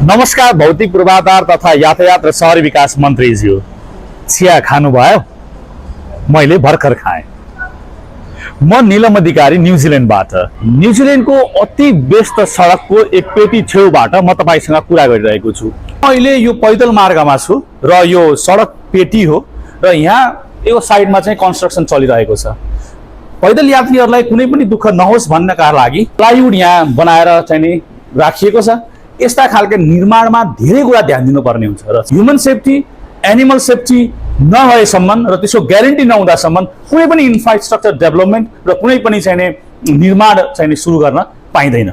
नमस्कार भौतिक पूर्वाधार तथा यातायात र शहरी विकास मन्त्रीज्यू, चिया खानुभयो? मैले भर्खर खाएँ। म नीलम अधिकारी न्युजिल्यान्डबाट। न्युजिल्यान्डको अति व्यस्त सडकको एक पेटी छेउबाट म तपाईसँग कुरा गरिरहेको छु। अहिले यो पैदल मार्गमा छु र यो सडक पेटी हो र यहाँ यो साइडमा चाहिँ कन्स्ट्रक्सन चलिरहेको छ। पैदल यात्रीहरूलाई कुनै पनि दुःख नहोस् भन्नका लागि प्लाइवुड यहाँ बनाएर चाहिँ नि राखिएको छ। यस्ता खालका निर्माणमा धेरै कुरा ध्यान दिनुपर्ने हुन्छ र ह्युमन सेफ्टी, एनिमल सेफ्टी नभएसम्म र त्यसको ग्यारेन्टी नहुँदासम्म कुनै पनि इन्फ्रास्ट्रक्चर डेभलपमेन्ट र कुनै पनि चाहिँ निर्माण चाहिँ सुरु गर्न पाइँदैन।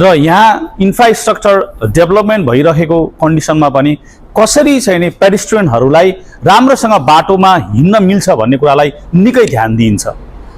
र यहाँ इन्फ्रास्ट्रक्चर डेभलपमेन्ट भइरहेको कन्डिसनमा पनि कसरी चाहिँ पेडेस्ट्रियनहरूलाई राम्रोसँग बाटोमा हिँड्न मिल्छ भन्ने कुरालाई निकै ध्यान दिइन्छ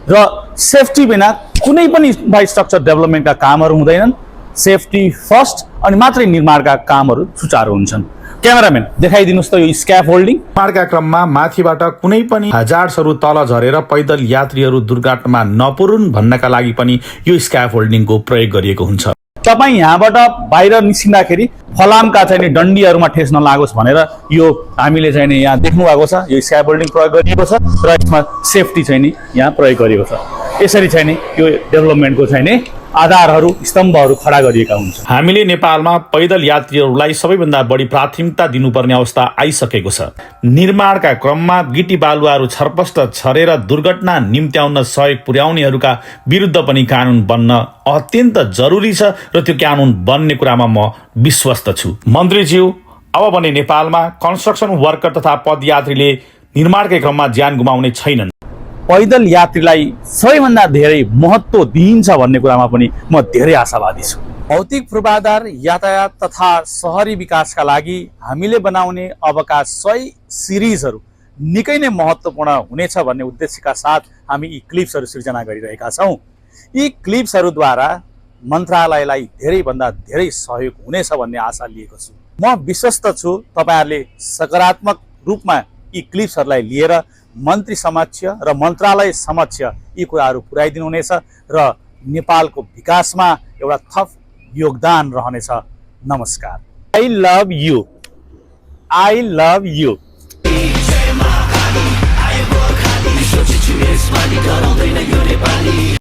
र सेफ्टी बिना कुनै पनि इन्फ्रास्ट्रक्चर डेभलपमेन्टका कामहरू हुँदैनन्। सेफ्टी फर्स्ट अनि मात्रै निर्माणका कामहरू सुचारू हुन्छन्। क्यामेराम्यान देखाइदिनुस् त यो स्क्याफ होल्डिङ। निर्माणका क्रममा माथिबाट कुनै पनि हजार्ड्सहरू तल झरेर पैदल यात्रीहरू दुर्घटनामा नपरुन् भन्नका लागि पनि यो स्क्याफ होल्डिङको प्रयोग गरिएको हुन्छ। तपाईँ यहाँबाट बाहिर निस्किँदाखेरि फलामका चाहिँ डन्डीहरूमा ठेस नलागोस् भनेर यो हामीले चाहिँ नि यहाँ देख्नु भएको छ। यो स्क्याफ होल्डिङ प्रयोग गरिएको छ र यसमा सेफ्टी चाहिँ नि यहाँ प्रयोग गरिएको छ। यसरी चाहिँ नि यो डेभलपमेन्टको चाहिँ नि आधारहरू, स्तम्भहरू खडा गरिएका हुन्छन्। हामीले नेपालमा पैदल यात्रीहरूलाई सबैभन्दा बढी प्राथमिकता दिनुपर्ने अवस्था आइसकेको छ। निर्माणका क्रममा गिटी बालुवाहरू छरपष्ट छरेर दुर्घटना निम्त्याउन सहयोग पुर्याउनेहरूका विरुद्ध पनि कानुन बन्न अत्यन्त जरुरी छ र त्यो कानुन बन्ने कुरामा म विश्वस्त छु। मन्त्रीज्यू, अब भने नेपालमा कन्स्ट्रक्सन वर्कर तथा पदयात्रीले निर्माणकै क्रममा ज्यान गुमाउने छैनन्। पैदल यात्रीलाई सबैभन्दा धेरै महत्त्व दिइन्छ भन्ने कुरामा पनि म धेरै आशावादी छु। भौतिक पूर्वाधार, यातायात तथा शहरी विकासका लागि हामीले बनाउने अबका 100 सिरिजहरू निकै नै महत्त्वपूर्ण हुनेछ भन्ने उद्देश्यका साथ हामी यी क्लिप्सहरू सिर्जना गरिरहेका छौँ। यी क्लिप्सहरूद्वारा मन्त्रालयलाई धेरैभन्दा धेरै सहयोग हुनेछ भन्ने आशा लिएको छु। म विश्वस्त छु तपाईँहरूले सकारात्मक रूपमा यी क्लिप्सहरूलाई लिएर मन्त्री समक्ष र मन्त्रालय समक्ष यी कुराहरू पुर्याइदिनुहुनेछ र नेपालको विकासमा एउटा थप योगदान रहनेछ। नमस्कार। I love you. I love you.